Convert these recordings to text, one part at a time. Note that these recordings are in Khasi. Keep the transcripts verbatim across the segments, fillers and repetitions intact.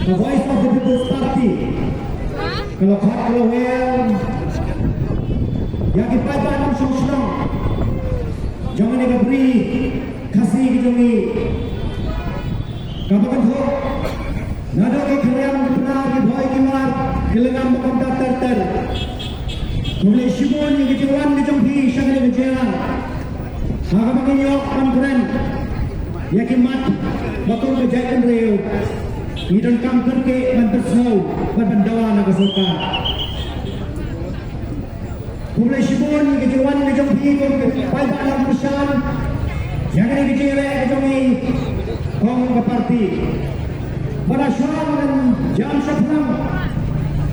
The Voice of the People's Party ka la khot ka la wer ïa ki paidbah nongshong shnong jong kane ka bri Khasi ka jong ngi. Kaba kynthoh, naduh ki khriam ki pnar, ki bhoi ki mar, ki lyngngam ba kumta ter ter. Khublei shibun ïa ka jingwan ka jong phi sha kane ka jingïalang. Ha kaba ngi ïoh ban kren ïa ki mat ba kum ka jaitbynriew, ngi donkam kyrkieh ban pynsngew bad ban dawa na ka sorkar. Khublei shibun ïa ka jingwan ka jong phi kum ki paidbah nongkyrshan ïa kane ka jingïaleh ka jong ngi kum ka party. Bad shuwa ban jam shaphrang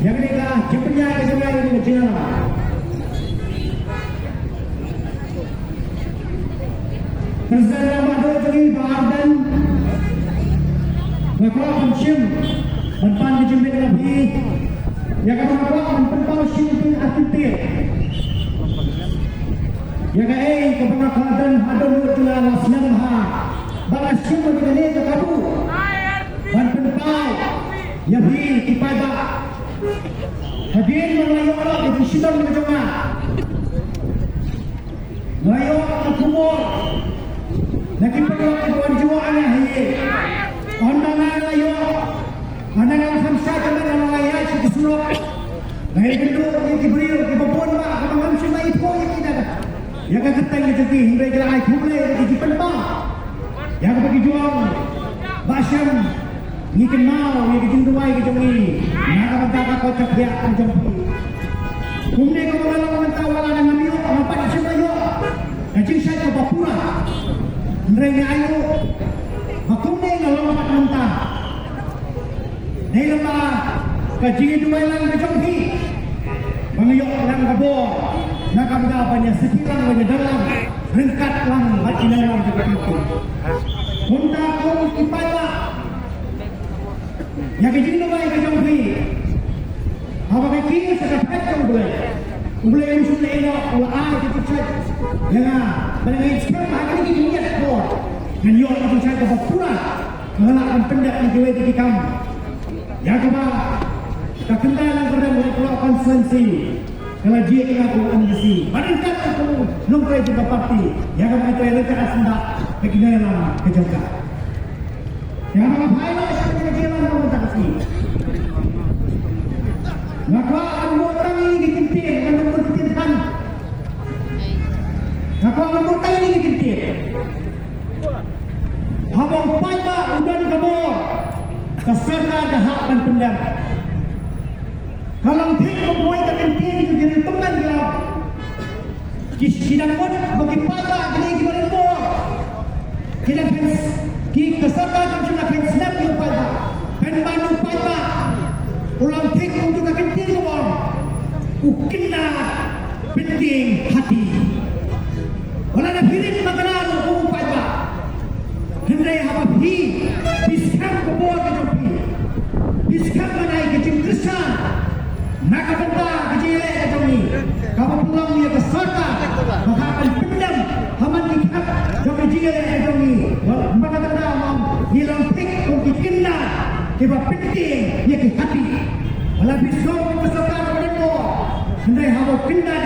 ïa kane ka jingpynïaid ka jong ngi ïa kane ka jingïalang, President Rangbah Duh jong ngi Bah Ardent, nga kwah ban shim ban pan ka jingbit na phi ïa kaba nga kwah ban pynpaw shisien ar kyntien. Ïa kaei kaba nga kwah don ha dohnud jong nga la slem bha ba nga shim ïa kane ka kabu ban pynpaw ïa phi ki paidbah. Hadien ba nga la ïoh ïa ka jingshitom ka jong nga, nga ïoh ka khubor na ki paralok kiba wan jngoh ïa nga ha ïing. Ynda nga la ïoh, ynda nga la kham shai ka met, nga la ïaid sha ki surok, nga ïakynduh ïa ki briew kiba bun bha kiba ngam shym la ithuh ïa ki da ïa ka kyrteng ka jong ki, hynrei ki la ai khublei ïa ki jingpynpaw ïa kaba ki ju ong ba shem. Ngi kynmaw ïa ka jingduwai ka jong ngi na ka bynta ka koit ka khiah ka jong phi. Kumne kumba nga long mynta, wat la ngam ïoh, ngam pat shym la ïoh ka jingshait kaba pura, hynrei nga ainguh ba kumne nga long pat mynta dei lyngba ka jingduwai lang ka jong phi ba nga ïoh lang ka bor na ka bynta ban ïa sdang lang, ban ïa don lang ryngkat lang bad ki nongïalam jong ka party. Kumta kum ki paidbah, ïa ka jingduwai ka jong phi, haba ka kiew sha ka phet jong U Blei, U Blei um shym la ïehnoh, u la ai ka jingshait ïa nga. Bad nga ngeit skhem ba ha kine ki khyndiat por ngan ïoh ka jingshait kaba pura, nga lah ban pyndep ïa kiwei ki kam ïa kaba ka khyndai lang ka rem Red Block constituency ka la jied ïa nga kum u M D C bad ryngkat kum u nongtrei jong ka party, ïa kaba nga trei ryngkat ha syndah bad ki nongïalam ka jong ka. Ïa kaba nga phai noh sha kane ka jingïalang ka mynta ka sngi, nga kwah ban buh tang ïa ki kyntien, ngan ym bun kyntien than. Nga kwah ban buh tang ïa ki kyntien. Haba u paidbah u don ka bor, ka sorkar ka hap ban pyndem. Ka long thik kumwei ka kyntien jong ki riewtymmen ki la, ki, ki dang mut ba ki paidbah ki dei kiba don bor. Ki dang pyn, ki, ka sorkar kam shym la pynsngew ïa u paidbah. Pynban u paidbah u long thik kum uto ka kyntien kaba ong, u kyndat pyntieng hati. Wat la da phi rit makna ruh kum u paidbah, hynrei haba phi, phi skhem ka bor ka jong phi, phi skhem ban ai ka jingkyrshan na ka bynta ka jingïaleh ka jong ngi, kaba pynlong ïa ka sorkar ba ka kan pyndem ha man ki khmat jong ka jingïaleh ka jong ngi. Wat, mynta ka daw ngi long thik kum ki kyndat kiba pyntieng ïa ki hati. Wat la phi sngew kum ka sorkar kaba don bor, hynrei haba u kyndat